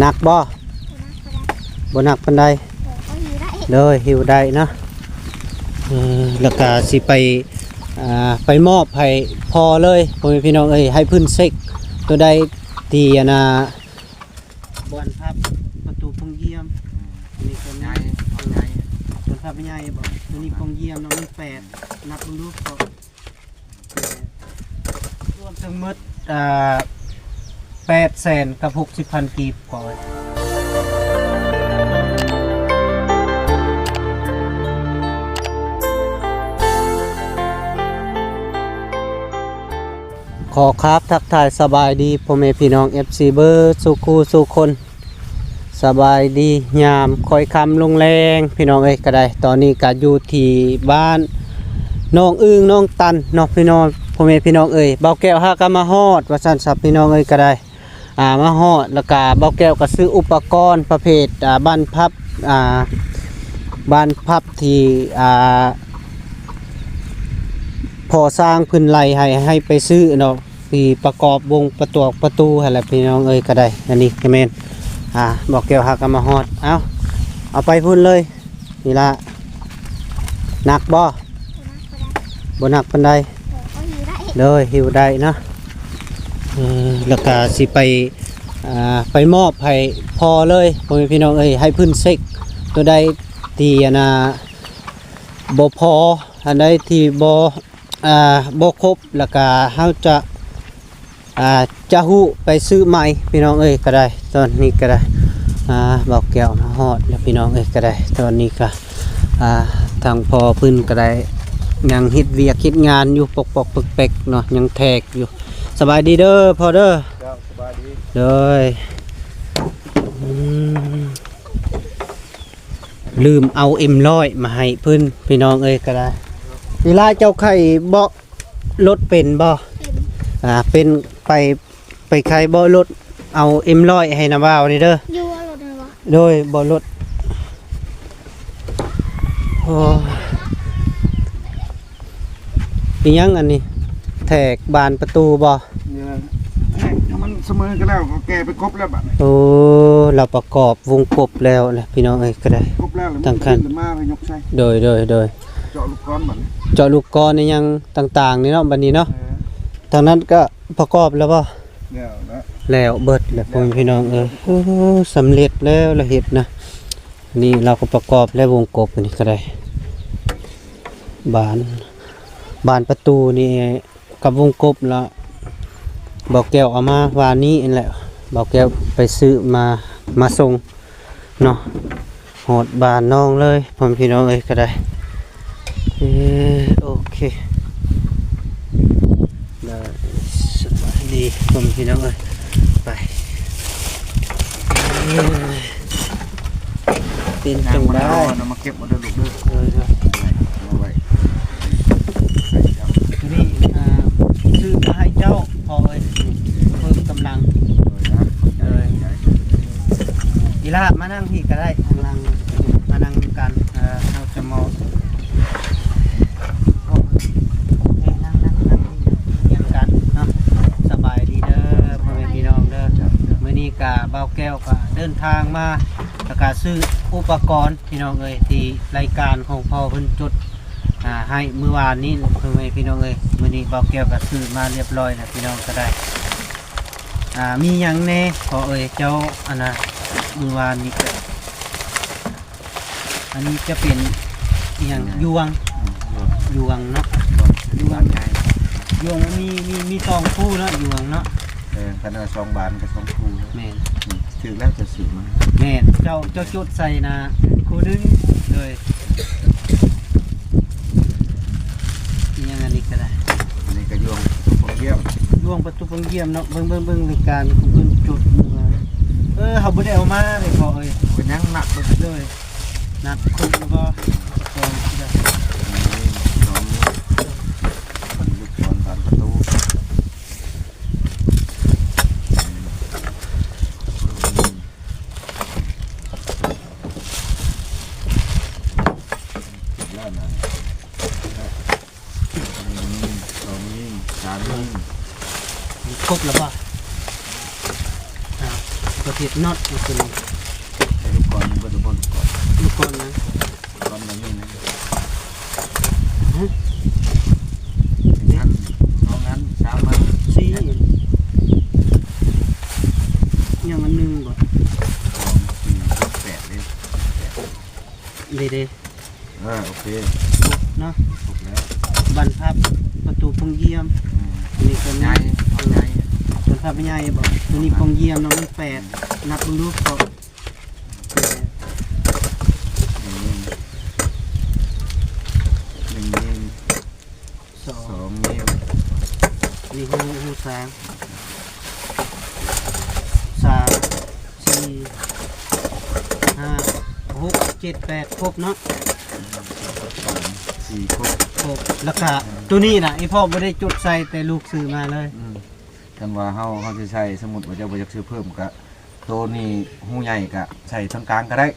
ໜັກບໍ່? ບໍ່ໜັກປານໃດ. ໂດຍ ຫິ້ວໄດ້ເນາະ. ເອີ ແລ້ວກະຊິໄປ ອ່າ ໄປມອບໃຫ້ພໍ່ເລີຍ ພໍ່ແມ່ພີ່ນ້ອງເອີຍ ໃຫ້ເພິ່ນເຊັກໂຕໃດທີ່ອັນນ່າ ບ່ອນພັບປະຕູປ່ອງຢ້ຽມ. ອັນນີ້ກໍໃຫຍ່ ໃຫຍ່ ບ່ອນພັບໃຫຍ່ບໍ່? ໂຕນີ້ປ່ອງຢ້ຽມເນາະ ມັນແປດ ນັບເບິ່ງດູ ກໍ ລວມທັງໝົດ ອ່າ ແປດແສນກັບຫົກສິບພັນກີບ. ຂໍ ຂໍຄາບທັກທາຍສະບາຍດີພໍ່ແມ່ພີ່ນ້ອງ ເອັຟຊີ ເບິດສູ່ຄູ່ສູ່ຄົນ. ສະບາຍດີຍາມຄ່ອຍຄ່ຳລົງແລງ ພີ່ນ້ອງເອີຍ ກໍໄດ້ ຕອນນີ້ກໍຢູ່ທີ່ບ້ານໜອງອຶ່ງໜອງຕັນເນາະ ພີ່ນ້ອງ ພໍ່ແມ່ພີ່ນ້ອງເອີຍ. ບ່າວແກ້ວຫາກໍມາຮອດວ່າຊັ້ນຊະ ພີ່ນ້ອງເອີຍ ກໍໄດ້ ອ່າ ມາຮອດ ແລ້ວກໍບ່າວແກ້ວກໍຊື້ອຸປະກອນປະເພດ ອ່າ ບານພັບ ອ່າ ບານພັບທີ່ ອ່າ ພໍ່ຊ່າງເພິ່ນໄລ່ໃຫ້ ໃຫ້ໄປຊື້ເນາະ ທີ່ປະກອບວົງປະຕວກປະຕູຫັ້ນແຫຼະ ພີ່ນ້ອງເອີຍ ກໍໄດ້. ອັນນີ້ກໍແມ່ນ ອ່າ ບ່າວແກ້ວຫາກໍມາຮອດ ເອົາ ເອົາໄປພຸ້ນເລີຍ. ນີ້ລະ ໜັກບໍ່? ບໍ່ໜັກປານໃດ. ໂດຍ ຫິ້ວໄດ້ເນາະ. ເອີ ແລ້ວກະຊິໄປ ອ່າ ໄປມອບໃຫ້ພໍ່ເລີຍ ພໍ່ແມ່ພີ່ນ້ອງເອີຍ ໃຫ້ເພິ່ນເຊັກໂຕໃດທີ່ອັນນ່າ ບໍ່ພໍ ອັນໃດທີ່ບໍ່ ອ່າ ບໍ່ຄົບ ແລ້ວກະເຮົາຈະ ອ່າ ຈະຮູ້ໄປຊື້ໃໝ່ ພີ່ນ້ອງເອີຍ ກໍໄດ້. ຕອນນີ້ກໍໄດ້ ອ່າ ບ່າວແກ້ວມາຮອດແລ້ວ ພີ່ນ້ອງເອີຍ ກໍໄດ້. ຕອນນີ້ກໍ ອ່າ ທາງພໍ່ເພິ່ນກໍໄດ້ ຍັງເຮັດວຽກເຮັດງານຢູ່ ປົກໆແປັກໆເນາະ ຍັງແທກຢູ່. ສະບາຍດີເດີພໍ່ເດີ. ເຈົ້າ ສະບາຍດີ. ໂດຍ ອືມ ລືມເອົາເອັມຮ້ອຍມາໃຫ້ເພິ່ນ ພີ່ນ້ອງເອີຍ ກໍໄດ້. ເວລາເຈົ້າໄຂເບາະລົດເປັນບໍ່? ເປັນ. ອ່າ ເປັນ ໄປ ໄປໄຂເບາະລົດ ເອົາເອັມຮ້ອຍໃຫ້ນ້າບ່າວນີ້ເດີ. ຢູ່ເບາະລົດນັ້ນບໍ່? ໂດຍ ເບາະລົດ. ໂອ້ ອີຫຍັງອັນນີ້ ແທກບານປະຕູບໍ່? ນີ້ແຫຼະ ແທກໃຫ້ມັນສະເໝີກັນແລ້ວ ກໍແກ່ໄປຄົບແລ້ວບາດນີ້. ໂອ້ ລາວປະກອບວົງກົບແລ້ວແຫຼະ ພີ່ນ້ອງເອີຍ ກໍໄດ້ ຄົບແລ້ວ ຕັ້ງຄັນ ມາໄປຍົກໃສ່. ໂດຍ ໂດຍ ໂດຍ ເຈາະລູກກອນບາດນີ້ ເຈາະລູກກອນອີຫຍັງຕ່າງໆນີ້ເນາະ ບາດນີ້ເນາະ. ເອີ ທາງນັ້ນກໍປະກອບແລ້ວບໍ່? ແລ້ວ ແລ້ວເບິດແລ້ວ ພໍ່ແມ່ພີ່ນ້ອງເອີຍ. ໂອ້ ສຳເລັດແລ້ວລະເຮັດນະ. ນີ້ລາວກໍປະກອບແລ້ວ ວົງກົບອັນນີ້ກໍໄດ້ ບານ ບານປະຕູນີ້ກັບວົງກົບລະ ບ່າວແກ້ວເອົາມາວານນີ້ຫັ້ນແຫຼະ. ບ່າວແກ້ວໄປຊື້ມາ ມາສົ່ງເນາະ ຮອດບ້ານນ້ອງເລີຍ ພໍ່ແມ່ພີ່ນ້ອງເອີຍ ກໍໄດ້. ເອີ ໂອເຄ ໄດ້ ສະບາຍດີ ພໍ່ແມ່ພີ່ນ້ອງເອີຍ ໄປ. ເອີ ເປັນຈັ່ງໃດ ເອົາມາເກັບເອົາເດີລູກເດີ. ເອີ ເອົາໄວ້ ໃຫ້ເຈົ້າ ໂຕນີ້ ອ່າ ຊື້ມາໃຫ້ເຈົ້າ ພໍ່ເອີຍ ເພີ່ມກຳລັງ. ໂດຍ ອີຫຼ້າມານັ່ງພີ້ກໍໄດ້ ທາງຫຼັງ ມານັ່ງນຳກັນ ເອີ ເຮົາຈະມອບ. ໂອເຄ ນັ່ງ ນັ່ງ ນັ່ງຮຽງກັນເນາະ. ສະບາຍດີເດີ ພໍ່ແມ່ພີ່ນ້ອງເດີ. ມື້ນີ້ກະບ່າວແກ້ວກະເດີນທາງມາ ແລ້ວກະຊື້ອຸປະກອນ ພີ່ນ້ອງເອີຍ ທີ່ລາຍການຂອງພໍ່ເພິ່ນຈົດ ອ່າ ໃຫ້ມື້ວານນີ້ ພໍ່ແມ່ພີ່ນ້ອງເອີຍ. ມື້ນີ້ບ່າວແກ້ວກໍຊື້ມາລຽບຮ້ອຍແລ້ວ ພີ່ນ້ອງກໍໄດ້. ອ່າ ມີຫຍັງແດ່ພໍ່ເອີຍ ເຈົ້າ ອັນນ່າ ມື້ວານນີ້ກໍ ອັນນີ້ຈະເປັນອີຫຍັງ ອືມ ຢວງ ອືມ ຢວງເນາະ ຢວງ ຢວງມັນມີ ມີ ມີສອງຄູ່ເນາະ ຢວງເນາະ. ເອີ ຄັນວ່າສອງບານກໍສອງຄູ່. ແມ່ນ ອືມ ຖືກແລ້ວຈະຊື້ມາ. ແມ່ນ ເຈົ້າ ເຈົ້າຈົດໃສ່ນະຄູ່ໜຶ່ງ. ໂດຍ ອີຫຍັງອັນນີ້ກໍໄດ້ ອັນນີ້ກໍຢວງປະຕູປ່ອງຢ້ຽມ ຢວງປະຕູປ່ອງຢ້ຽມເນາະ. ເບິ່ງ ເບິ່ງ ເບິ່ງລາຍການຂອງເພິ່ນຈົດມາ. ເອີ ເຮົາບໍ່ໄດ້ເອົາມາເລີຍພໍ່ເອີຍ. ເປັນຫຍັງ ນັບເບິ່ງ ໂດຍ ນັບຄົບແລ້ວບໍ່? ສອງ ສອງ ລູກສອນບານປະຕູ. ຄົບແລ້ວບໍ່? ອ່າ ຄົບ ເຮັດນັອດຢູ່ຕົວນີ້. ໃສ່ລູກກອນ ເບິດລູກກອນ ລູກກອນນະ ລູກກອນມັນຢູ່ໃນ ຮະ ອັນ ສອງອັນ ສາມອັນ ສີ່ ຍັງອັນໜຶ່ງບໍ່? ສອງ ສີ່ ຫົກ ແປດເດ້ ນີ້ເດ້. ເອີ ໂອເຄ ຄົບເນາະ ຄົບແລ້ວ ບານພັບ ປະຕູປ່ອງຢ້ຽມ ອືມ ນີ້ກໍໃຫຍ່ ໃຫຍ່ ບານພັບໃຫຍ່ບໍ່? ຕົວນີ້ປ່ອງຢ້ຽມເນາະ ມັນແປດ ອືມ ນັບເບິ່ງດູ ເພາະ ໜຶ່ງ ໜຶ່ງ ໜຶ່ງ ສອງ ສອງນິ້ວ ນີ້ຮູ ຮູສາງ ສາມ ສີ່ ຫ້າ ຫົກ ເຈັດ ແປດ ຄົບເນາະ ສາມ ສີ່ ຄົບ ຄົບ ແລ້ວກະ ອືມ ໂຕນີ້ນະ ອີພໍ່ບໍ່ໄດ້ຈົດໃສ່ ແຕ່ລູກຊື້ມາເລີຍ ອືມ ຄັນວ່າເຮົາ ເຮົາຊິໃສ່ ສົມມຸດວ່າເຈົ້າບໍ່ຢາກຊື້ເພີ່ມກະ ໂຕນີ້ຮູໃຫຍ່ກະໃສ່ທາງກາງກໍໄດ້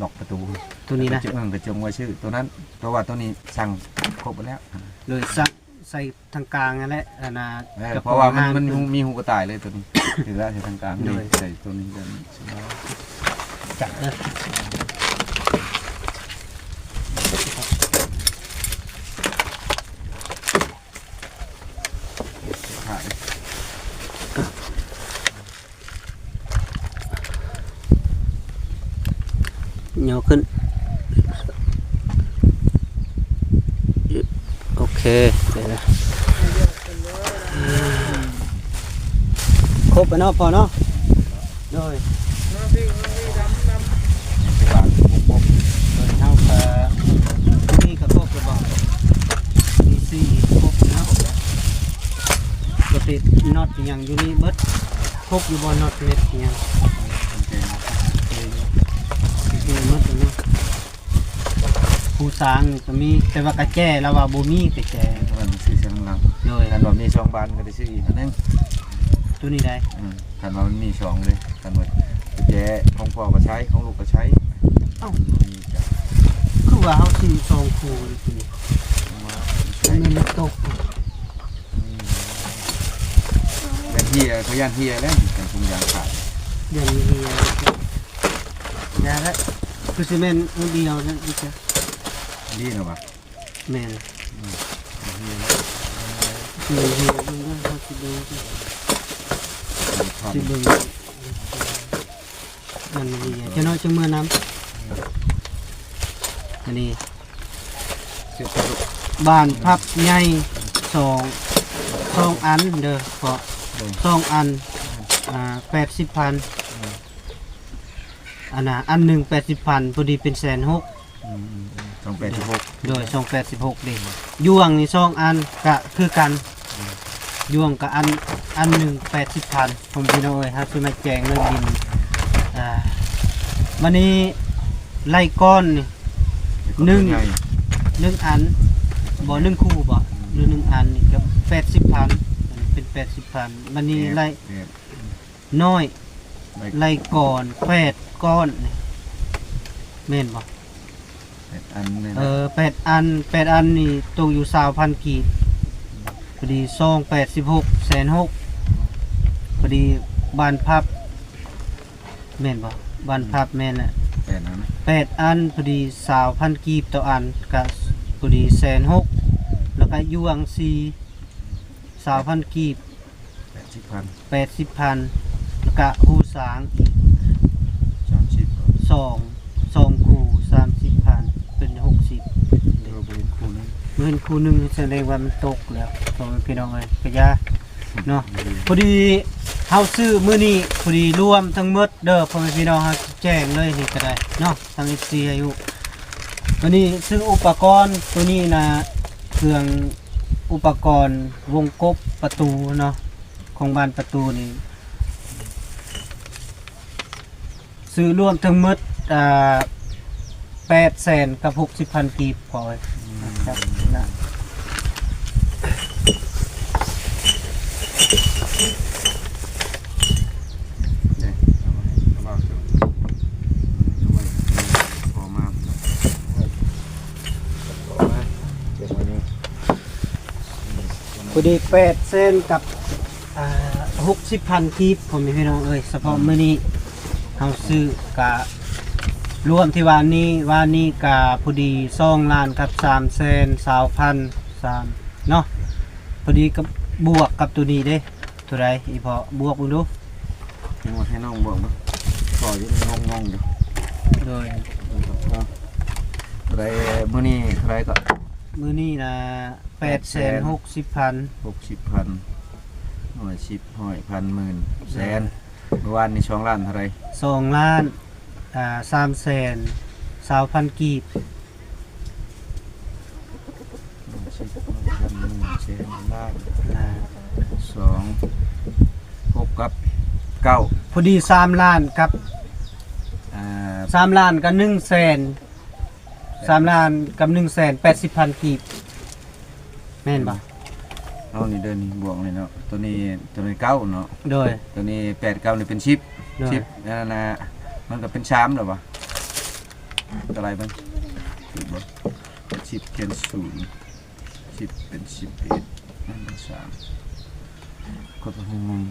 ລັອກປະຕູ ໂຕນີ້ນະ ກະຈົງ ເອີ ກະຈົງໄວ້ຊື່ໂຕນັ້ນ ເພາະວ່າໂຕນີ້ສັ່ງຄົບໝົດແລ້ວ ໂດຍ ໃສ່ທາງກາງຫັ້ນແຫຼະ ອັນນ່າ ເອີ ເຈົ້າຂອງຮ້ານ ເພາະວ່າມັນ ມັນມີຮູກະຕ່າຍເລີຍໂຕນີ້ ຖືວ່າໃສ່ທາງກາງ ໂດຍ ໃສ່ໂຕນີ້ກໍສະບາຍ ຈັດເດີ ຂາຍ. ຍໍຂຶ້ນ ໂອເຄ ຄົບແລ້ວເນາະພໍ່ເນາະ ໂດຍ ໂດຍ ເຮົາກະ ນີ້ກະຄົບແລ້ວບໍ່? ມີສີ່ຄົບເນາະ ກະຕິດນັອດອີ່ຫຍັງຢູ່ນີ້ເບິດ ຄົບຢູ່ບໍ່? ນັອດເນັດອີ່ຫຍັງ ໂອເຄ ໝົດແລ້ວເນາະ ພູສາງນີ້ກະມີ ແຕ່ວ່າກະແຈລາວວ່າບໍ່ມີກະແຈ ເພິ່ນຊື້ເຄື່ອງນຳ ໂດຍ ຄັນວ່າມີສອງບານກະໄດ້ຊື້ອີກອັນໜຶ່ງ ໂຕນີ້ໄດ໋ ອືມ ຄັນວ່າມັນມີສອງເດ້ ຄັນວ່າແຈຂອງພໍ່ກະໃຊ້ ຂອງລູກກະໃຊ້ ເອົ້າ ຄືວ່າເຮົາຊື້ສອງຄູ່ນີ້ ມັນຕົກ ອືມ ແບບເຫຍ ເຂົາຢ້ານເຫຍແລ້ວ ເປັນຖົງຢາງຂາດ ຢ້ານເຫຍ ຢ່າລະ ຄືຊິແມ່ນອັນດຽວນັ້ນອີກ ດີແລ້ວຫວາ? ແມ່ນ ອືມ ເຫຍແລ້ວ ເຫຍ ເບິ່ງເດີ ເຮົາຊິເບິ່ງ ຊິເບິ່ງ ມັນມີຫຍັງ ຈະນ້ອຍຈຶ່ງເມືອນຳ ອັນນີ້ ບານພັບໃຫຍ່ ສອງ ສອງອັນເດີ ເພາະ ສອງອັນ ອ່າ ແປດສິບພັນ ອັນນ່າ ອັນໜຶ່ງແປດສິບພັນ ພໍດີເປັນແສນຫົກ ອືມ ສອງແປດສິບຫົກ ໂດຍ ສອງແປດສິບຫົກເດ້ ຢ່ວງນີ້ສອງອັນກະຄືກັນ ອືມ ຢ່ວງກະອັນ ອັນໜຶ່ງແປດສິບພັນ ພໍ່ແມ່ພີ່ນ້ອງເອີຍ ເຮົາຊິມາແຈ້ງເລື່ອງບິນ ອ່າ ບາດນີ້ໄລ່ກ້ອນນີ້ ໜຶ່ງ ໜຶ່ງອັນ ບໍ່ ໜຶ່ງຄູ່ບໍ່ ຫຼືໜຶ່ງອັນນີ້ກະແປດສິບພັນ ເປັນແປດສິບພັນ ບາດນີ້ໄລ່ ນ້ອຍ ໄລ່ ໄລ່ກ້ອນ ແປດກ້ອນນີ້ ແມ່ນບໍ່? ແປດອັນແມ່ນ ເອີ ແປດອັນ ແປດອັນນີ້ຕົກຢູ່ຊາວພັນກີບ ພໍດີສອງແປດສິບຫົກ ແສນຫົກ ພໍດີບານພັບ ແມ່ນບໍ່? ບານພັບແມ່ນແຫຼະ ແປດອັນ ແປດອັນ ພໍດີຊາວພັນກີບຕໍ່ອັນ ກະພໍດີແສນຫົກ ແລ້ວກະຢ່ວງສີ່ ຊາວພັນກີບ ແປດສິບພັນ ແປດສິບພັນ ແລ້ວກະຮູສາງອີກ ສາມສິບ ສອງ ສອງຄູ່ ສາມສິບພັນ ເປັນຫົກສິບ ເອີ ບໍ່ເຫັນຄູ່ໜຶ່ງ ບໍ່ເຫັນຄູ່ໜຶ່ງ ສະແດງວ່າມັນຕົກແລ້ວ ພໍ່ແມ່ພີ່ນ້ອງເອີຍ ກະຢ່າເນາະ ອືມ ພໍດີເຮົາຊື້ມື້ນີ້ ພໍດີລວມທັງໝົດເດີ ພໍ່ແມ່ພີ່ນ້ອງ ເຮົາຊິແຈ້ງເລີຍນີ້ກະໄດ້ເນາະ ທາງເອັຟຊີໃຫ້ຮູ້ ບາດນີ້ຊື້ອຸປະກອນໂຕນີ້ນະ ເຄື່ອງ ອຸປະກອນວົງກົບປະຕູເນາະ ຂອງບານປະຕູນີ້ ຊື້ລວມທັງໝົດ ອ່າ ແປດແສນກັບຫົກສິບພັນກີບ ພໍ ອືມ ນະ ເດ້ ເອົາໄວ້ ເອົາໄວ້ ເອົາໄວ້ ພໍມາ ພໍມາ ເກັບໄວ້ນີ້ ພໍດີແປດແສນກັບ ອ່າ ຫົກສິບພັນກີບ ພໍ່ແມ່ພີ່ນ້ອງເອີຍ ສະເພາະ ອືມ ມື້ນີ້ ເຮົາຊື້ກະລວມທີ່ວ່ານີ້ ວ່ານີ້ກະພໍດີສອງລ້ານກັບສາມແສນຊາວພັນ ສາມເນາະ ພໍດີກັບບວກກັບໂຕນີ້ເດ້ ໂຕໃດອີ່ພໍ່ ບວກເບິ່ງດູ. ຍັງວ່າໃຫ້ນ້ອງບວກເນາະ ພໍຢູ່ ງົງໆຢູ່. ໂດຍ ເທົ່າໃດມື້ນີ້ ເທົ່າໃດກໍ? ມື້ນີ້ນະ ແປດແສນຫົກສິບພັນ ຫົກສິບພັນ ຮ້ອຍ ສິບ ຮ້ອຍ ພັນ ໝື່ນ ແສນ. ໂດຍ ມື້ວານນີ້ສອງລ້ານເທົ່າໃດ? ສອງລ້ານ ອ່າ ສາມແສນຊາວພັນກີບ. ສິບ ຮ້ອຍ ພັນ ໝື່ນ ແສນ ລ້ານ ອ່າ ສອງ ຫົກກັບເກົ້າ ພໍດີສາມລ້ານກັບ ອ່າ ສາມລ້ານກັບໜຶ່ງແສນ ສາມລ້ານກັບໜຶ່ງແສນແປດສິບພັນກີບ ແມ່ນບໍ່? ເອົານີ້ເດີ ນີ້ບວກນີ້ເນາະ ໂຕນີ້ ໂຕນີ້ເກົ້າເນາະ. ໂດຍ ໂຕນີ້ແປດ ເກົ້ານີ້ເປັນສິບ ໂດຍ ສິບ ອັນນັ້ນນະ ມັນກໍເປັນສາມແລ້ວບໍ່? ເທົ່າໃດເບິ່ງ ຖືກບໍ່? ສິບຂຽນສູນ ສິບເປັນສິບເອັດ ນັ້ນເປັນສາມ ກໍຕ້ອງງງ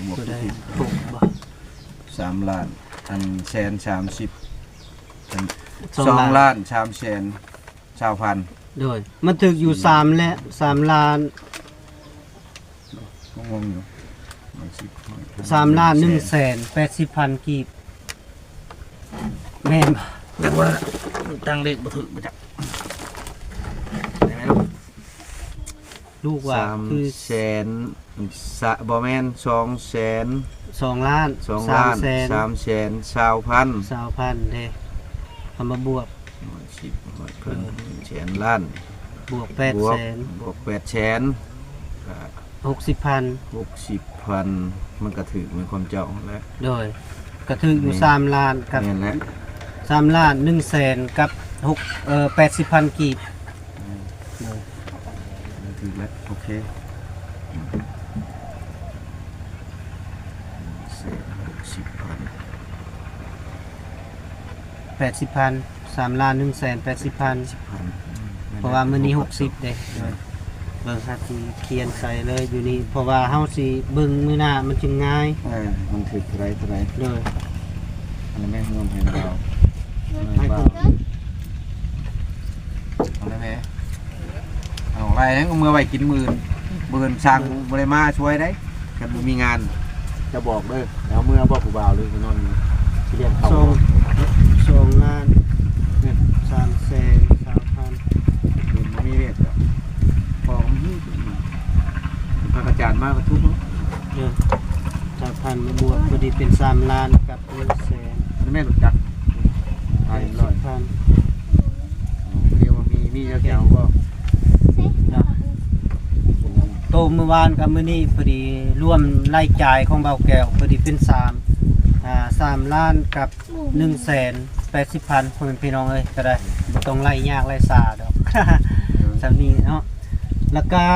ບວກ ໂຕໃດ ຖືກບໍ່? ສາມລ້ານ ອັນແສນສາມສິບ ອັນ ສອງລ້ານ ສອງລ້ານສາມແສນຊາວພັນ. ໂດຍ ມັນຖືກຢູ່ສາມແລະ ສາມລ້ານ ກໍງົງຢູ່ ສາມລ້ານໜຶ່ງແສນແປດສິບພັນກີບ ແມ່ນບໍ່? ຈັກວ່າຕັ້ງເລກບໍ່ຖືກບໍ່ຈັກ ໄດ້ໄໝລູກ? ລູກວ່າ ສາມ ຄື ແສນ ສະ ບໍ່ແມ່ນ ສອງແສນ ສອງລ້ານ ສອງລ້ານ ສາມແສນ ສາມແສນຊາວພັນ ຊາວພັນເດ້ ເອົາມາບວກ ຮ້ອຍ ສິບ ຮ້ອຍ ພັນ ແສນ ລ້ານ ບວກແປດແສນ ບວກ ບວກແປດແສນ ກໍ ຫົກສິບພັນ ຫົກສິບພັນ ມັນກໍຖືກໃນຄວາມເຈົ້າຫັ້ນແຫຼະ. ໂດຍ ກໍຖືກຢູ່ ແມ່ນ ສາມລ້ານກັບ ແມ່ນແຫຼະ ສາມລ້ານໜຶ່ງແສນກັບ ຫົກ ເອີ ແປດສິບພັນກີບ. ອືມ ໂດຍ ມັນຖືກແລ້ວ ໂອເຄ ແສນຫົກສິບພັນ ແປດສິບພັນ ສາມລ້ານໜຶ່ງແສນແປດສິບພັນ ແປດສິບພັນ ອືມ ເພາະວ່າມື້ນີ້ຫົກສິບເດ້. ໂດຍ ເບິ່ງ ຫາທີ່ຂຽນໃສ່ເລີຍຢູ່ນີ້ ເພາະວ່າເຮົາຊິເບິ່ງມື້ໜ້າມັນຈຶ່ງງ່າຍ. ເອີ ມັນຖືກເທົ່າໃດ ເທົ່າໃດ ໂດຍ ອັນນັ້ນແມ່ນເງິນໃຫ້ລາວ ໃຫ້ເພິ່ນ ເອົາໄດ້ແມ່ ເອົາໄວ້ນັ້ນກໍເມືອໄວ້ກິນມື້ອື່ນ ມື້ອື່ນຊ່າງບໍ່ໄດ້ມາຊ່ວຍໄດ໋ ຄັນບໍ່ມີງານ ຈະບອກເດີ ເອົາເມືອບອກຜູ້ບ່າວ ຫຼືຊິນອນຢູ່ ຊິລ້ຽງເຂົ້າ ສອງ ສອງລ້ານ ສາມແສນຊາວພັນ ບໍ່ມີວຽກດອກ ພໍມີ ພາກອາຈານມາກໍທຸກເນາະ ເອີ ຊາວພັນມາບວກ ພໍດີເປັນສາມລ້ານກັບ ໜຶ່ງແສນ ອັນນີ້ແມ່ນຮູ້ຈັກ ຂາຍເປັນຮ້ອຍ ແປດສິບພັນ ເຂົາເອີ້ນວ່າມີ ມີແລ້ວຈະເອົາບໍ່? ໂຕມື້ວານກັບມື້ນີ້ພໍດີລວມລາຍຈ່າຍຂອງບ່າວແກ້ວ ພໍດີເປັນສາມ ອ່າ ສາມລ້ານກັບໜຶ່ງແສນແປດສິບພັນ ພໍ່ແມ່ພີ່ນ້ອງເອີຍ ກໍໄດ້ ບໍ່ຕ້ອງໄລ່ຍາກໄລ່ຊາດອກ ສ່ຳນີ້ເນາະ. ແລ້ວກະ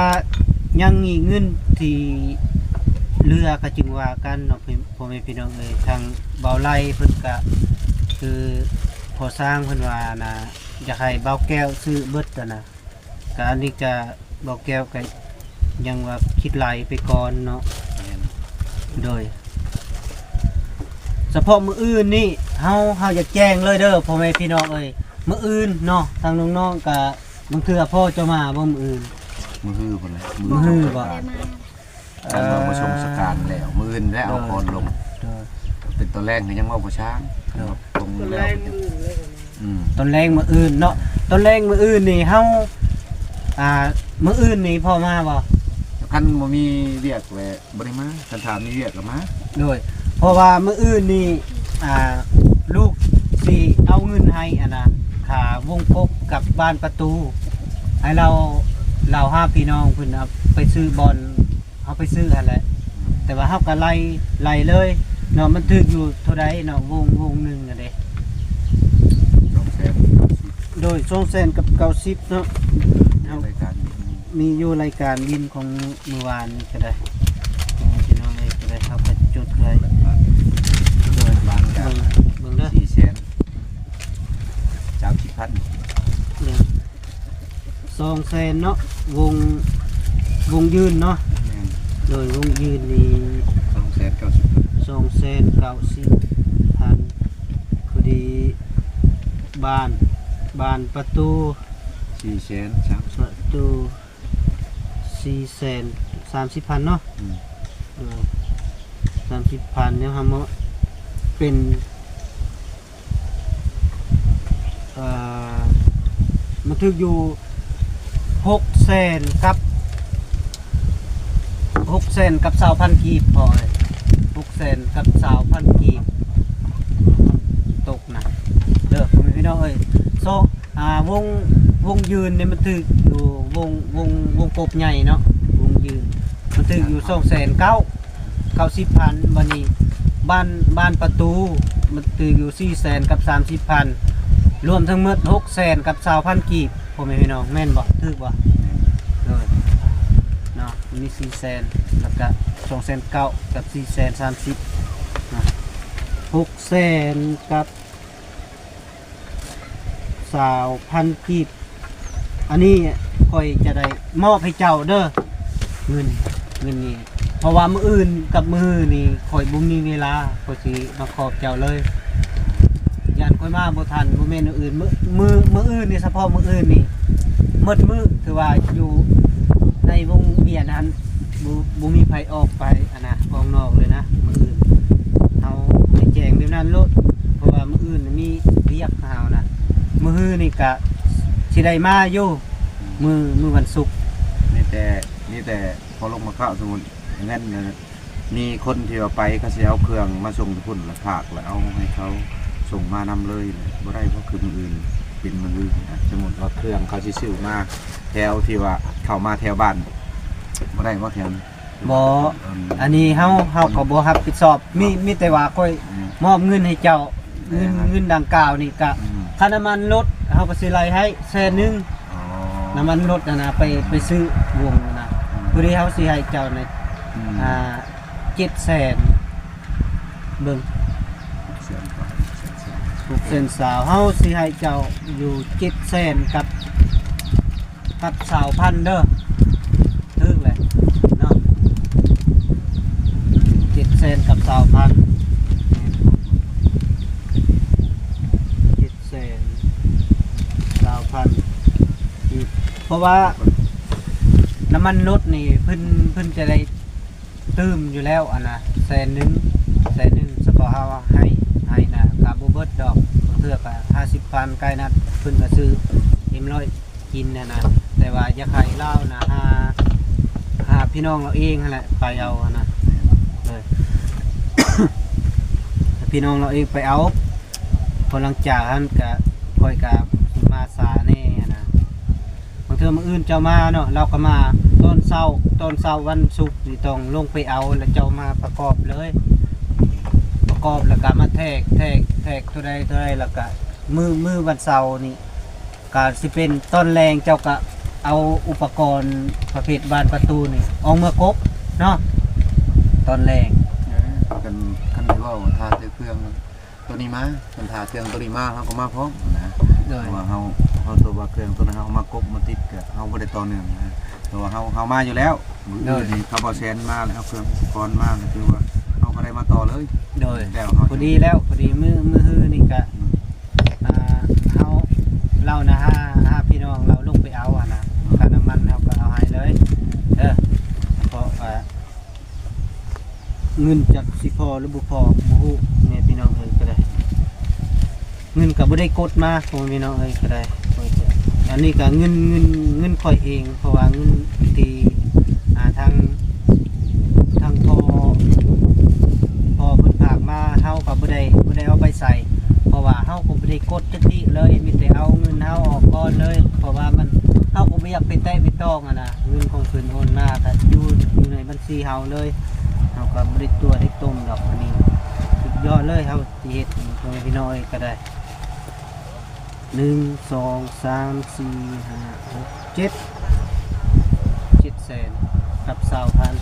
ຍັງມີເງິນທີ່ເຫຼືອກໍຈຶ່ງວ່າກັນເນາະ ພໍ່ແມ່ພີ່ນ້ອງເອີຍ ທາງບ່າວໄລເພິ່ນກະ ຄືພໍ່ຊ່າງເພິ່ນວ່ານະ ຢາກໃຫ້ບ່າວແກ້ວຊື້ເບິດຫັ້ນນະ ກະອັນນີ້ກະບ່າວແກ້ວກະຍັງວ່າຄິດຫຼາຍໄປກ່ອນເນາະ. ແມ່ນ ໂດຍ ສະເພາະມື້ອື່ນນີ້ ເຮົາ ເຮົາຢາກແຈ້ງເລີຍເດີ ພໍ່ແມ່ພີ່ນ້ອງເອີຍ ມື້ອື່ນເນາະ ທາງນ້ອງໆກະ ບາງເທື່ອພໍ່ເຈົ້າມາບໍ່ມື້ອື່ນ? ມື້ຮືພຸ້ນແຫຼະ ມື້ຮືບໍ່? ໄດ້ມາ ເອີ ເອົາມາສົ່ງສະການແລ້ວ ມື້ອື່ນແລ້ວເອົາຄອນລົງ ໂດຍ ເປັນຕອນແລງກໍຍັງເວົ້າບໍ່ຊ້າງ ໂດຍ ຕົງແລ້ວ ອືມ ຕອນແລງມື້ອື່ນເນາະ ຕອນແລງມື້ອື່ນນີ້ເຮົາ ອ່າ ມື້ອື່ນນີ້ພໍ່ມາບໍ່? ຄັນບໍ່ມີວຽກແຫຼະ ບໍ່ໄດ້ມາ ຄັນຖ້າມີວຽກກໍມາ ໂດຍ ເພາະວ່າມື້ອື່ນນີ້ ອ່າ ລູກຊິເອົາເງິນໃຫ້ ອັນນ່າ ຄ່າວົງກົບກັບບານປະຕູ ໃຫ້ລາວ ລາວຫາພີ່ນ້ອງເພິ່ນເອົາໄປຊື້ບ່ອນ ເຮົາໄປຊື້ຫັ້ນແຫຼະ ແຕ່ວ່າເຮົາກໍໄລ່ ໄລ່ເລີຍເນາະ ມັນຖືກຢູ່ເທົ່າໃດເນາະ ວົງ ວົງໜຶ່ງຫັ້ນເດ້ ສອງແສນ ໂດຍ ສອງແສນກັບເກົ້າສິບເນາະ ເຮົາ ລາຍການ ມີຢູ່ລາຍການບິນຂອງມື້ວານນີ້ກໍໄດ້ ພີ່ນ້ອງເອີຍ ກໍໄດ້ ເຮົາກໍຈົດໄວ້ ໂດຍ ເບິ່ງ ເບິ່ງເດີ ສີ່ແສນສາມສິບພັນ ໂດຍ ສອງແສນເນາະ ວົງ ວົງຢືນເນາະ ແມ່ນ ໂດຍ ວົງຢືນນີ້ ສອງແສນເກົ້າສິບ ສອງແສນເກົ້າສິບ ບ້ານ ບ້ານປະຕູ ສີ່ແສນສາມ ປະຕູ ສີ່ແສນສາມສິບພັນເນາະ ອືມ ເອີ ສາມສິບພັນ ແນວເຮົາມາເປັນ ເອີ ມັນຖືກຢູ່ຫົກແສນກັບ ຫົກແສນກັບຊາວພັນກີບ ພໍເອີຍ ຫົກແສນກັບຊາວພັນກີບ ຕົກນະເດີ ພໍ່ແມ່ພີ່ນ້ອງເອີຍ ສອງ ອ່າ ວົງ ວົງຢືນນີ້ມັນຖືກຢູ່ ວົງ ວົງ ວົງກົບໃຫຍ່ເນາະ ວົງຢືນມັນຖືກຢູ່ສອງແສນເກົ້າ ເກົ້າສິບພັນ ບາດນີ້ບ້ານ ບ້ານປະຕູມັນຖືກຢູ່ສີ່ແສນກັບສາມສິບພັນ ລວມທັງໝົດຫົກແສນກັບຊາວພັນກີບ ພໍ່ແມ່ພີ່ນ້ອງ ແມ່ນບໍ່? ຖືກບໍ່? ແມ່ນ ໂດຍ ເນາະ ມີສີ່ແສນ ແລ້ວກະສອງແສນເກົ້າກັບສີ່ແສນສາມສິບນະ ຫົກແສນກັບ ຊາວພັນກີບ ອັນນີ້ຂ້ອຍຈະໄດ້ມອບໃຫ້ເຈົ້າເດີ ເງິນ ເງິນນີ້ ເພາະວ່າມື້ອື່ນກັບມື້ນີ້ຂ້ອຍບໍ່ມີເວລາ ຂ້ອຍຊິມາຂອບເຈົ້າເລີຍ ຢ້ານຂ້ອຍມາບໍ່ທັນ ບໍ່ແມ່ນມື້ອື່ນ ມື້ ມື້ ມື້ອື່ນນີ້ ສະເພາະມື້ອື່ນນີ້ໝົດມື້ ຖືວ່າຢູ່ໃນວົງວຽນຫັ້ນ ບໍ່ ບໍ່ມີໃຜອອກໄປ ອັນນະ ອອກນອກເລີຍນະ ມື້ອື່ນ ເຮົາໄດ້ແຈ້ງແບບນັ້ນໂລດ ເພາະວ່າມື້ອື່ນມີວຽກເຮົານະ ມື້ຮືນີ້ກະຊິໄດ້ມາຢູ່ ມື້ ມື້ວັນສຸກ ມີແຕ່ ມີແຕ່ພໍລົງມາເຂົ້າ ສົມມຸດແມ່ນ ມີຄົນທີ່ວ່າໄປ ເຂົາຊິເອົາເຄື່ອງມາສົ່ງຢູ່ພຸ້ນ ລະພາກ ລະເອົາໃຫ້ເຂົາສົ່ງມານຳເລີຍ ບໍ່ໄດ້ ເພາະຄືມື້ອື່ນເປັນມື້ອື່ນນະ ສົມມຸດວ່າເຄື່ອງເຂົາຊິຊື້ມາແຖວທີ່ວ່າເຂົ້າມາແຖວບ້ານ ບໍ່ໄດ້ບໍ່ແຖວນີ້? ບໍ່ ອັນນີ້ເຮົາ ເຮົາກໍບໍ່ຮັບຜິດຊອບ ມີ ມີແຕ່ວ່າຂ້ອຍ ອືມ ມອບເງິນໃຫ້ເຈົ້າ ເງິນ ເງິນດັ່ງກ່າວນີ້ກະ ອືມ ຄ່ານ້ຳມັນລົດເຮົາກໍຊິໄລ່ໃຫ້ແສນໜຶ່ງ ອໍ ນ້ຳມັນລົດຫັ້ນນະ ໄປ ອືມ ໄປຊື້ວົງນະ ອືມ ພໍດີເຮົາຊິໃຫ້ເຈົ້າໃນ ອືມ ອ່າ ເຈັດແສນ ເບິ່ງ ຫົກແສນຊາວ ເຮົາຊິໃຫ້ເຈົ້າຢູ່ເຈັດແສນກັບ ກັບຊາວພັນເດີ ຖືກແຫຼະເນາະ ເຈັດແສນກັບຊາວພັນ ເຈັດແສນຊາວພັນ ເພາະວ່ານ້ຳມັນລົດນີ້ເພິ່ນ ເພິ່ນຈະໄດ້ ຕື່ມຢູ່ແລ້ວ ອັນນະ ແສນໜຶ່ງ ແສນໜຶ່ງ ສະເພາະເຮົາໃຫ້ ໃຫ້ນະ ກະບໍ່ເບິດດອກ ບາງເທື່ອກະຫ້າສິບພັນ ໃກ້ນັ້ນ ເພິ່ນກະຊື້ເອັມຮ້ອຍກິນຫັ້ນນະ ແຕ່ວ່າຢາກໃຫ້ລາວນະ ຫາ ຫາພີ່ນ້ອງລາວເອງຫັ້ນແຫຼະ ໄປເອົາຫັ້ນນະ ເອີ ໃຫ້ພີ່ນ້ອງລາວເອງໄປເອົາ ພໍຫຼັງຈາກຫັ້ນກະ ຂ້ອຍກະມາສາແດ່ຫັ້ນນະ. ບາງເທື່ອມື້ອື່ນເຈົ້າມາເນາະ ລາວກໍມາຕອນເຊົ້າ ຕອນເຊົ້າວັນສຸກນີ້ຕ້ອງລົງໄປເອົາ ແລ້ວເຈົ້າມາປະກອບເລີຍ ປະກອບແລ້ວກໍມາແທກ ແທກ ແທກໂຕໃດ ໂຕໃດ ແລ້ວກໍມື້ ມື້ວັນເສົານີ້ກໍຊິເປັນຕອນແລງ ເຈົ້າກໍເອົາອຸປະກອນປະເພດບານປະຕູນີ້ອອກເມືອກົບເນາະ ຕອນແລງ ເອີ ຄັນ ຄັນທີ່ເວົ້າຖ້າແຕ່ເຄື່ອງ ໂຕນີ້ມາ ຄັນຖ້າເຄື່ອງໂຕນີ້ມາ ເຮົາກໍມາພ້ອມນະ ໂດຍ ເພາະວ່າເຮົາ ເຮົາຕົວວ່າເຄື່ອງໂຕນັ້ນເຮົາມາກົບມາຕິດ ກະເຮົາບໍ່ໄດ້ຕໍ່ເນື່ອງນະ ແຕ່ວ່າເຮົາ ເຮົາມາຢູ່ແລ້ວ ມື້ອື່ນນີ້ ໂດຍ ເຂົາບໍ່ແຊນມາແລ້ວ ເອົາເຄື່ອງອຸປະກອນມາ ກໍຖືວ່າເຮົາກໍໄດ້ມາຕໍ່ເລີຍ ໂດຍ ແລ້ວເຮົາ ພໍດີແລ້ວ ພໍດີມື້ ມື້ຮືນີ້ກະ ອືມ ອ່າ ເຮົາ ລາວນະ ຫາ ຫາພີ່ນ້ອງລາວລົງໄປເອົາຫັ້ນນະ ອືມ ຄ່ານ້ຳມັນເຮົາກໍເອົາໃຫ້ເລີຍເດີ ເພາະວ່າ ເງິນຈັກຊິພໍຫຼືບໍ່ພໍບໍ່ຮູ້ ແມ່ພີ່ນ້ອງເອີຍ ກໍໄດ້ ເງິນກໍບໍ່ໄດ້ກົດມາ ພໍ່ແມ່ພີ່ນ້ອງເອີຍ ກໍໄດ້ ອັນນີ້ກໍເງິນ ເງິນ ເງິນຂ້ອຍເອງ ເພາະວ່າເງິນທີ່ ອ່າ ທາງ ທາງພໍ່ ພໍ່ເພິ່ນຝາກມາ ເຮົາກໍບໍ່ໄດ້ ບໍ່ໄດ້ເອົາໄປໃສ ເພາະວ່າເຮົາກໍບໍ່ໄດ້ກົດຈັກຕິເລີຍ ມີແຕ່ເອົາເງິນເຮົາອອກກ່ອນເລີຍ ເພາະວ່າມັນ ເຮົາກໍບໍ່ຢາກໄປແຕະໄປຕ້ອງຫັ້ນນະ ເງິນຂອງເພິ່ນໂອນມາກໍຢູ່ ຢູ່ໃນບັນ ຊີເຮົາເລີຍ ເຮົາກໍບໍ່ໄດ້ຕົວະໄດ້ຕົ້ມດອກ ອັນນີ້ສຸດຍອດເລີຍ ເຮົາຊິເຮັດໃຫ້ພໍ່ແມ່ພີ່ນ້ອງເອີຍກໍໄດ້ ໜຶ່ງ ສອງ ສາມ ສີ່ ຫ້າ ຫົກ ເຈັດ ເຈັດແສນກັບຊາວພັນ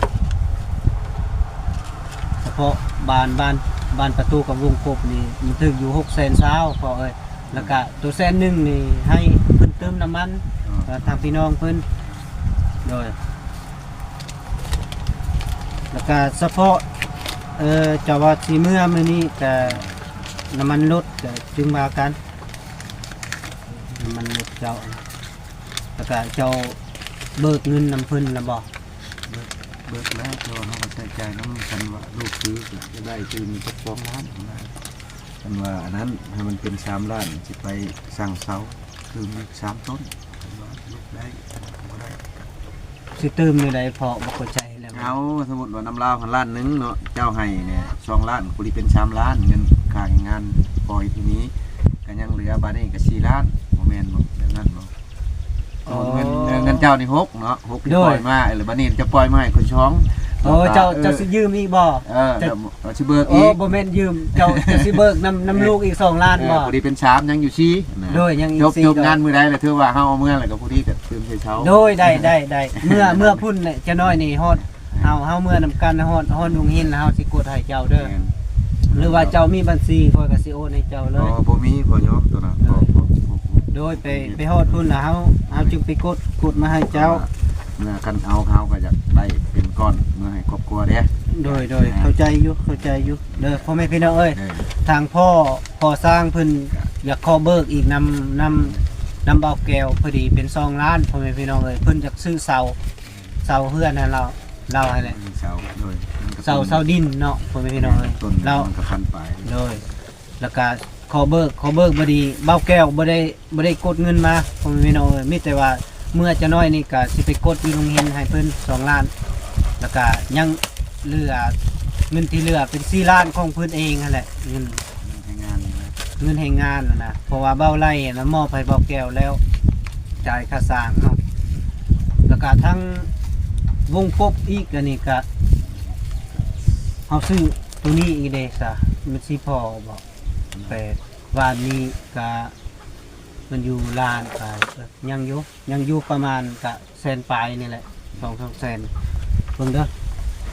ສະເພາະບ້ານ ບ້ານ ບ້ານປະຕູກັບວົງກົບນີ້ ມັນຖືກຢູ່ຫົກແສນຊາວ ພໍ່ເອີຍ ແລ້ວກະໂຕແສນໜຶ່ງນີ້ໃຫ້ເພິ່ນເຕີມນ້ຳມັນ ເອີ ເອີ ທາງພີ່ນ້ອງເພິ່ນ ໂດຍ ແລ້ວກະສະເພາະ ເອີ ເຈົ້າວ່າຊິເມືອມື້ນີ້ກະ ນ້ຳມັນລົດກະຈຶ່ງວ່າກັນ ເຈົ້າ ແລ້ວກະເຈົ້າເບີກເງິນນຳເພິ່ນລະບໍ່? ເບີກ ເບີກແລ້ວ ແຕ່ວ່າເຮົາກໍໃຊ້ຈ່າຍນຳ ຄັນວ່າລູກຊື້ກໍຈະໄດ້ຕື່ມຈັກສອງລ້ານຫັ້ນນະ ຄັນວ່າອັນນັ້ນໃຫ້ມັນເປັນສາມລ້ານ ຊິໄປສັ່ງເສົາຕື່ມອີກສາມຕົ້ນ ຄັນວ່າລູກໄດ້ ບໍ່ໄດ້ກໍ ຊິຕື່ມແນວໃດ ເພາະບໍ່ເຂົ້າໃຈແລ້ວ. ເອົາ ສົມມຸດວ່ານຳລາວຫັ້ນລ້ານໜຶ່ງເນາະ ເຈົ້າໃຫ້ແດ່ສອງລ້ານ ພໍດີເປັນສາມລ້ານ ເງິນຄ່າແຮງງານພໍ່ເຮັດຢູ່ນີ້ ກໍຍັງເຫຼືອ ບາດນີ້ກໍສີ່ລ້ານ ບໍ່ແມ່ນບໍ່ ແບບນັ້ນບໍ່? ອໍ ເງິນ ເງິນເຈົ້ານີ້ຫົກເນາະ ຫົກທີ່ ໂດຍ ປ່ອຍມາ ແລ້ວບາດນີ້ຈະປ່ອຍມາໃຫ້ຄົນສອງ ໂອ້ ແລ້ວກໍ ເຈົ້າ ເອີ ເຈົ້າຊິຢືມອີກບໍ່? ເອີ ເຈົ້າ ເອີ ຊິເບີກອີກ ບໍ່ແມ່ນຢືມ ເຈົ້າ ເຈົ້າຊິເບີກນຳ ນຳລູກອີກສອງລ້ານ ເອີ ບໍ່? ພໍດີເປັນສາມ ຍັງຢູ່ສີ່ນະ ໂດຍ ຍັງອີກສີ່ ຈົບງານມື້ໃດລະ ຖືວ່າເຮົາເອົາເມືອແລ້ວກໍພໍດີກໍຕື່ມໃສ່ເສົາ ໂດຍ ໄດ້ ໄດ້ ໄດ້ ເມື່ອ ເມື່ອພຸ້ນແຫຼະ ຈະນ້ອຍນີ້ຮອດ ເຮົາ ເຮົາເມືອນຳກັນ ຮອດ ຮອດດົງຫີນ ແລ້ວເຮົາຊິກົດໃຫ້ເຈົ້າເດີ ແມ່ນ ຫຼືວ່າເຈົ້າມີບັນຊີ ຂ້ອຍກໍຊິໂອນໃຫ້ເຈົ້າເລີຍ. ອໍ ບໍ່ມີ ຂໍຍອມຕົວນັ້ນ ໂດຍ ຂໍ ຂໍ ຂໍ ໂດຍ ໄປ ໄປຮອດພຸ້ນລະ ເຮົາ ເຮົາຈຶ່ງໄປກົດ ກົດມາໃຫ້ເຈົ້າ ເມື່ອຄັນເອົາ ເຮົາກໍຢາກໄດ້ເປັນກ້ອນເມືອໃຫ້ຄອບຄົວເດ້. ໂດຍ ໂດຍ ອ່າ ເຂົ້າໃຈຢູ່ ເຂົ້າໃຈຢູ່ເດີ ພໍ່ແມ່ພີ່ນ້ອງເອີຍ ເອີ ທາງພໍ່ ພໍ່ຊ້າງເພິ່ນຢາກຂໍເບີກອີກນຳ ນຳ ນຳບ່າວແກ້ວ ພໍດີເປັນສອງລ້ານ ພໍ່ແມ່ພີ່ນ້ອງເອີຍ ເພິ່ນຢາກຊື້ເສົາ ເສົາເຮືອນໃຫ້ລາວ ລາວຫັ້ນແຫຼະ ເສົາ ໂດຍ ເສົາ ເສົາດິນເນາະ ພໍ່ແມ່ພີ່ນ້ອງເອີຍ ແມ່ນ ລາວ ມັນກໍພັນປາຍ ໂດຍ ແລ້ວກະຂໍເບີກ ຂໍເບີກ ພໍດີບ່າວແກ້ວບໍ່ໄດ້ ບໍ່ໄດ້ກົດເງິນມາ ພໍ່ແມ່ພີ່ນ້ອງເອີຍ ມີແຕ່ວ່າເມື່ອຈະນ້ອຍນີ້ກະຊິໄປກົດຢູ່ໂຮງຮຽນໃຫ້ເພິ່ນສອງລ້ານ ແລ້ວກະຍັງເຫຼືອ ເງິນທີ່ເຫຼືອເປັນສີ່ລ້ານຂອງເພິ່ນເອງຫັ້ນແຫຼະ ເງິນ ເງິນແຮງງານນະ ເງິນແຮງງານນະ ເພາະວ່າບ່າວໄລ່ນະ ມອບໃຫ້ບ່າວແກ້ວແລ້ວ ຈ່າຍຄ່າສ້າງເນາະ ແລ້ວກະທັງວົງກົບອີກ ອັນນີ້ກະ ເຮົາຊື້ໂຕນີ້ອີກເດ້ຊະ ມັນຊິພໍບໍ່? ແປດ ວານນີ້ກະ ມັນຢູ່ລ້ານປາຍ ເອີ ຍັງຢູ່ ຍັງຢູ່ປະມານກະແສນປາຍນີ້ແຫຼະ ສອງສາມແສນ ເບິ່ງເດີ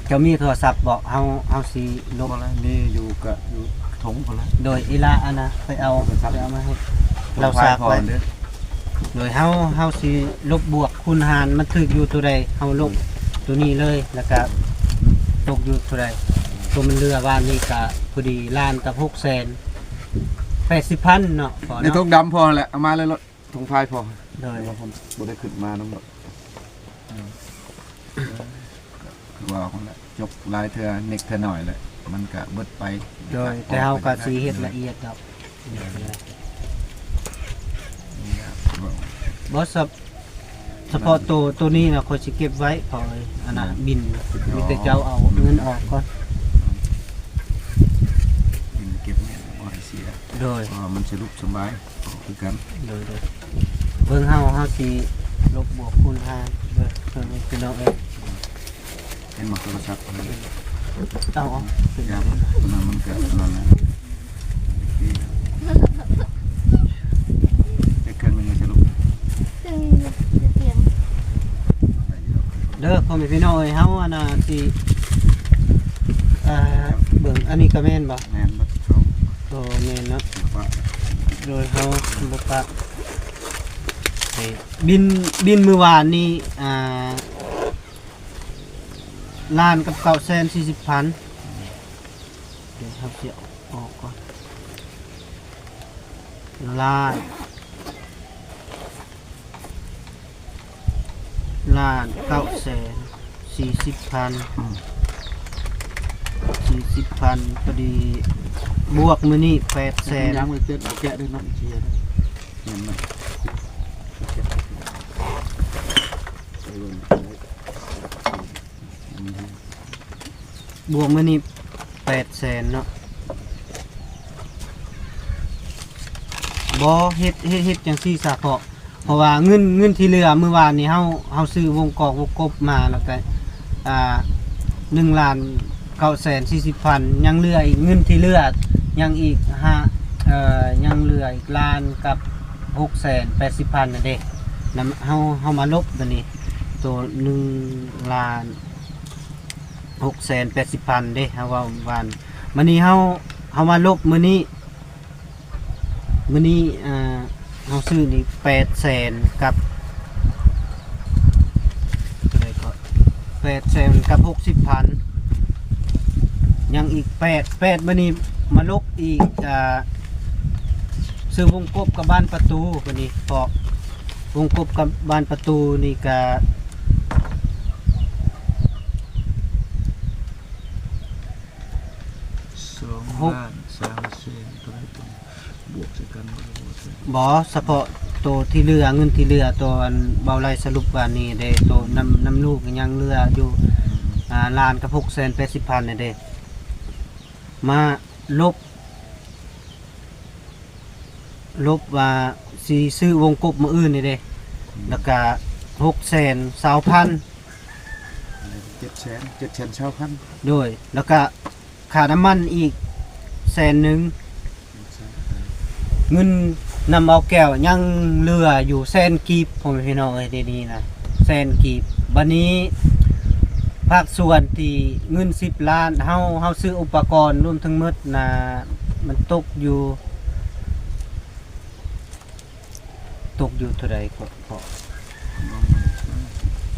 ເຈົ້າມີໂທລະສັບບໍ່? ເຮົາ ເຮົາຊິລົບ ບໍ່ລະ ມີຢູ່ກະຢູ່ຖົງພຸ້ນລະ ໂດຍ ອີ່ຫຼ້າ ອັນນະ ໄປເອົາ ໂທລະສັບ ໄປເອົາມາໃຫ້ ເອົາລາວສາກໄວ້ ໂດຍ ເຮົາ ເຮົາຊິລົບບວກຄູນຫານ ມັນຖືກຢູ່ໂຕໃດ ເຮົາລົບ ໂດຍ ໂຕນີ້ເລີຍ ແລ້ວກະຕົກຢູ່ໂຕໃດ ໂຕມັນເຫຼືອວານນີ້ກະພໍດີລ້ານກັບຫົກແສນ ແປດສິບພັນເນາະ ພໍເນາະ ໃນຖົງດຳພໍແຫຼະ ເອົາມາເລີຍໂລດ ຖົງພາຍພໍ ໂດຍ ແຕ່ວ່າເພິ່ນບໍ່ໄດ້ຂຶ້ນມານຳດອກ ອືມ ຄືວ່າຫັ້ນແຫຼະ ຈົກຫຼາຍເທື່ອເນັກເທື່ອໜ້ອຍແຫຼະ ມັນກະເບິດໄປ ໂດຍ ແຕ່ເຮົາກະຊິເຮັດລະອຽດດອກ ໂດຍ ບໍ່ ສະ ສະເພາະໂຕ ໂຕນີ້ນະ ຂ້ອຍຊິເກັບໄວ້ ເພາະ ອັນນະ ອືມ ບິນ ອໍ ມີແຕ່ເຈົ້າເອົາເງິນອອກກ່ອນ ບິນເກັບເງິນບໍ່ໃຫ້ເສຍ ໂດຍ ເພາະວ່າມັນສະດວກສະບາຍ ຄືກັນ ໂດຍ ໂດຍ ເບິ່ງເຮົາ ເຮົາຊິລົບບວກຄູນຫານເດີ ເອີ ພີ່ນ້ອງເອີຍ ເຫັນບໍ່ໂທລະສັບ ເອົາ ເອົາ ຢ່າ ມັນກະນັ້ນແຫຼະ ເຮັດເຄື່ອງໜຶ່ງໃຫ້ສະຫຼຸບ ເດີ ພໍ່ແມ່ພີ່ນ້ອງເອີຍ ເຮົາ ອັນນະ ຊິ ເອີ ເບິ່ງ ອັນນີ້ກະແມ່ນບໍ່? ແມ່ນໝົດ ໂຕແມ່ນເນາະ ໂດຍ ເຮົາບໍ່ປະ ບິນ ບິນມື້ວານນີ້ ອ່າ ລ້ານກັບເກົ້າແສນສີ່ສິບພັນ ດຽວເຮົາຊິອອກກ່ອນ ລ້ານ ລ້ານເກົ້າແສນສີ່ສິບພັນ ອືມ ສີ່ສິບພັນ ພໍດີ ບວກມື້ນີ້ແປດແສນ ຍັງບໍ່ເຈັດ ບໍ່ແກະເດີເນາະ ເສຍເດີ ແມ່ນ ບວກມື້ນີ້ແປດແສນເນາະ ບໍ່ ເຮັດ ເຮັດ ເຮັດຈັ່ງຊີ້ຊະ ເພາະ ເພາະວ່າເງິນ ເງິນທີ່ເຫຼືອມື້ວານນີ້ເຮົາ ເຮົາຊື້ວົງກອກວົງກົບມາ ແລ້ວກະ ອ່າ ໜຶ່ງລ້ານເກົ້າແສນສີ່ສິບພັນ ຍັງເຫຼືອອີກ ເງິນທີ່ເຫຼືອຍັງອີກຫ້າ ເອີ ຍັງເຫຼືອອີກລ້ານກັບຫົກແສນແປດສິບພັນນັ້ນເດ້ ນຳ ເຮົາ ເຮົາມາລົບບາດນີ້ ໂຕໜຶ່ງລ້ານຫົກແສນແປດສິບພັນເດ້ ເຮົາເວົ້າວານ ບາດນີ້ເຮົາ ເຮົາມາລົບມື້ນີ້ ມື້ນີ້ ອ່າ ເຮົາຊື້ນີ້ແປດແສນກັບ ເທົ່າໃດກໍ ແປດແສນກັບຫົກສິບພັນ ຍັງອີກແປດ ແປດ ບາດນີ້ມາລົບອີກ ອ່າ ຊື້ວົງກົບກັບບານປະຕູ ບາດນີ້ເພາະ ວົງກົບກັບບານປະຕູນີ້ກະ ສອງລ້ານສາມແສນເທົ່າໃດ ບວກໃສ່ກັນບໍ່ ບໍ່ ສະເພາະໂຕທີ່ເຫຼືອ ເງິນທີ່ເຫຼືອ ໂຕອັນເບົາໄລ່ສະຫຼຸບວ່ານີ້ເດ້ ໂຕນຳ ນຳລູກຍັງເຫຼືອຢູ່ ອືມ ອ່າ ລ້ານກັບຫົກແສນແປດສິບພັນນີ້ເດ້ ມາລົບ ລົບວ່າຊິຊື້ວົງກົບມື້ອື່ນນີ້ເດ້ ອືມ ແລ້ວກະຫົກແສນຊາວພັນ ເຈັດແສນ ເຈັດແສນຊາວພັນ ໂດຍ ແລ້ວກະຄ່ານ້ຳມັນອີກແສນໜຶ່ງ ເງິນນຳເບົາແກ້ວຍັງເຫຼືອຢູ່ແສນກີບ ພໍ່ແມ່ພີ່ນ້ອງເອີຍ ດຽວນີ້ນະ ແສນກີບ ບັດນີ້ພາກສ່ວນທີ່ເງິນສິບລ້ານ ເຮົາ ເຮົາຊື້ອຸປະກອນລວມທັງໝົດນະ ມັນຕົກຢູ່ ຕົກຢູ່ເທົ່າໃດເກາະ ເພາະ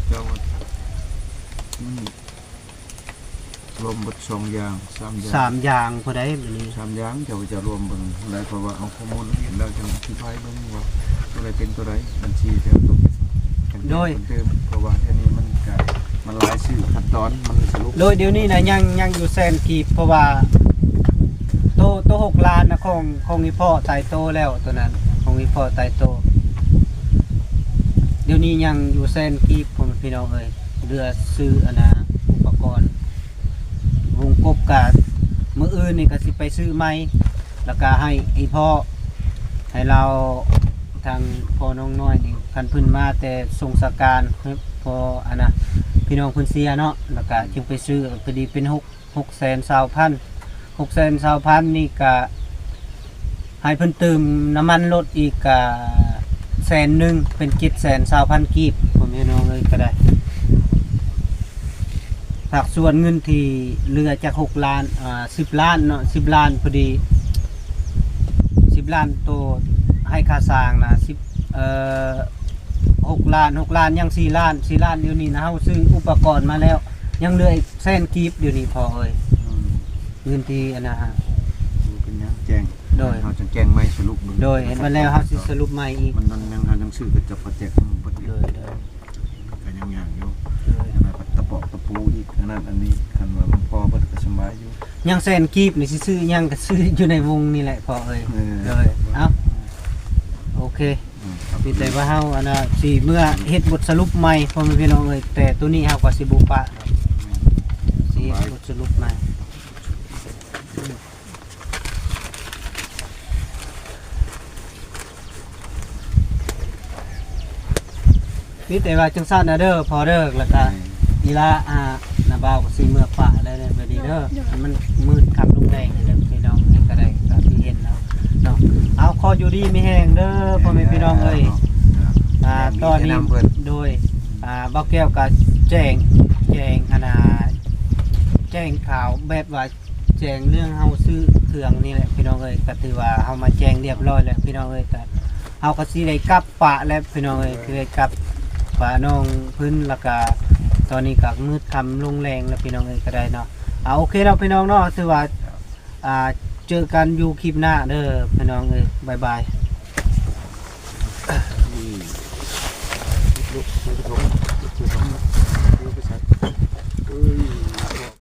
ເຈົ້າວ່າ ອືມ ລວມເບິດສອງຢ່າງ ສາມຢ່າງ ສາມຢ່າງເທົ່າໃດບັດນີ້ ສາມຢ່າງ ເຈົ້າ ເຈົ້າລວມເບິ່ງໄດ້ ເພາະວ່າເອົາຂໍ້ມູນລະອຽດແລ້ວ ຈັ່ງອະທິບາຍເບິ່ງວ່າໂຕໃດເປັນໂຕໃດ ບັນຊີແຕ່ລະໂຕ ໂດຍ ເພິ່ມເຕີມ ເພາະວ່າແຖວນີ້ມັນກະ ມັນຫຼາຍຊື່ຂັ້ນຕອນ ມັນສະຫຼຸບ ໂດຍ ດຽວນີ້ນະ ຍັງ ຍັງຢູ່ແສນກີບ ເພາະວ່າໂຕ ໂຕຫົກລ້ານນະ ຂອງ ຂອງອີພໍ່ຕາຍໂຕແລ້ວ ໂຕນັ້ນ ຂອງອີພໍ່ຕາຍໂຕ ດຽວນີ້ຍັງຢູ່ແສນກີບ ພໍ່ແມ່ພີ່ນ້ອງເອີຍ ເຫຼືອຊື້ອັນນະ ອຸປະກອນ ວົງກົບກະ ມື້ອື່ນນີ້ກະຊິໄປຊື້ໃໝ່ ແລ້ວກະໃຫ້ອີພໍ່ ໃຫ້ລາວ ທາງພໍ່ນ້ອງນ້ອຍນີ້ ຄັນເພິ່ນມາແຕ່ສົງສະການ ພໍອັນນະ ພີ່ນ້ອງເພິ່ນເສຍເນາະ ແລ້ວກະຈຶ່ງໄປຊື້ ພໍດີເປັນຫົກ ຫົກແສນຊາວພັນ ຫົກແສນຊາວພັນນີ້ກະ ໃຫ້ເພິ່ນຕື່ມນ້ຳມັນລົດອີກກະແສນໜຶ່ງ ເປັນເຈັດແສນຊາວພັນກີບ ພໍ່ແມ່ພີ່ນ້ອງເອີຍ ກະໄດ້ ພາກສ່ວນເງິນທີ່ເຫຼືອຈາກຫົກລ້ານ ອ່າ ສິບລ້ານເນາະ ສິບລ້ານ ພໍດີ ສິບລ້ານໂຕໃຫ້ຄ່າສ້າງນະ ສິບ ເອີ ຫົກລ້ານ ຫົກລ້ານ ຍັງສີ່ລ້ານ ສີ່ລ້ານ ດຽວນີ້ນະ ເຮົາຊື້ອຸປະກອນມາແລ້ວ ຍັງເຫຼືອອີກແສນກີບ ດຽວນີ້ພໍ່ເອີຍ ອືມ ເງິນທີ່ອັນນະ ບໍ່ເປັນຫຍັງ ແຈ້ງ ໂດຍ ເຮົາຈັ່ງແຈ້ງໃໝ່ສະຫຼຸບເບິ່ງ ໂດຍ ເຫັນມາແລ້ວເຮົາຊິສະຫຼຸບໃໝ່ອີກ ມັນ ມັນຍັງ ເຮົາຍັງຊື້ກະຈັບປະແຈກ ໂດຍ ໂດຍ ກະຍັງຍາກຢູ່ ໂດຍ ແຕ່ວ່າຕະປອກຕະປູອີກ ອັນນັ້ນອັນນີ້ ຄັນວ່າມັນພໍເບິດກະສະບາຍຢູ່ ຍັງແສນກີບນີ້ ຊິຊື້ຫຍັງກະຊື້ຢູ່ໃນວົງນີ້ແຫຼະພໍ່ເອີຍ ເອີ ໂດຍ ເອົ້າ ໂອເຄ ອືມ ມີແຕ່ວ່າເຮົາອັນນະ ຊິເມືອເຮັດບົດສະຫຼຸບໃໝ່ ພໍ່ແມ່ພີ່ນ້ອງເອີຍ ແຕ່ໂຕນີ້ເຮົາກະຊິບໍ່ປະ ອືມ ຊິເຮັດບົດສະຫຼຸບໃໝ່ ມີແຕ່ວ່າຈັ່ງຊັ້ນນະເດີພໍ່ເດີ ແລ້ວກະ ແມ່ນ ອີຫຼາ ອ່າ ນ້າບ່າວກະຊິເມືອປະແລ້ວເດີ ບາດນີ້ເດີ ໂດຍ ໃຫ້ມັນມືດຄ່ຳລົງແລງເດີ ພີ່ນ້ອງ ນີ້ກະໄດ້ ຕາມທີ່ເຫັນແລ້ວເນາະ ເອົາ ຂໍຢູ່ດີມີແຮງເດີ ພໍ່ແມ່ພີ່ນ້ອງເອີຍ ອ່າ ຕອນນີ້ ໂດຍ ອ່າ ບ່າວແກ້ວກະແຈ້ງ ແຈ້ງ ອັນນະ ແຈ້ງຂ່າວແບບວ່າ ແຈ້ງເລື່ອງເຮົາຊື້ເຄື່ອງນີ້ແຫຼະພີ່ນ້ອງເອີຍ ກະຖືວ່າເຮົາມາແຈ້ງຮຽບຮ້ອຍແລ້ວພີ່ນ້ອງເອີຍ ກະເຮົາກະຊິໄດ້ກັບປະແລ້ວພີ່ນ້ອງເອີຍ ຊິໄດ້ກັບປະນ້ອງເພິ່ນ ແລ້ວກະຕອນນີ້ກະມືດຄ່ຳລົງແລງແລ້ວພີ່ນ້ອງເອີຍ ກະໄດ້ເນາະ ອ່າ ໂອເຄເນາະພີ່ນ້ອງເນາະ ຖືວ່າ ອ່າ ເຈີກັນຢູ່ຄລິບໜ້າເດີພີ່ນ້ອງເອີຍ ບາຍບາຍ. ອືມ ລູກ ໃສ່ຖົງ ໃສ່ຖົງ ເອົາໄປໃສ່ ເອີຍ.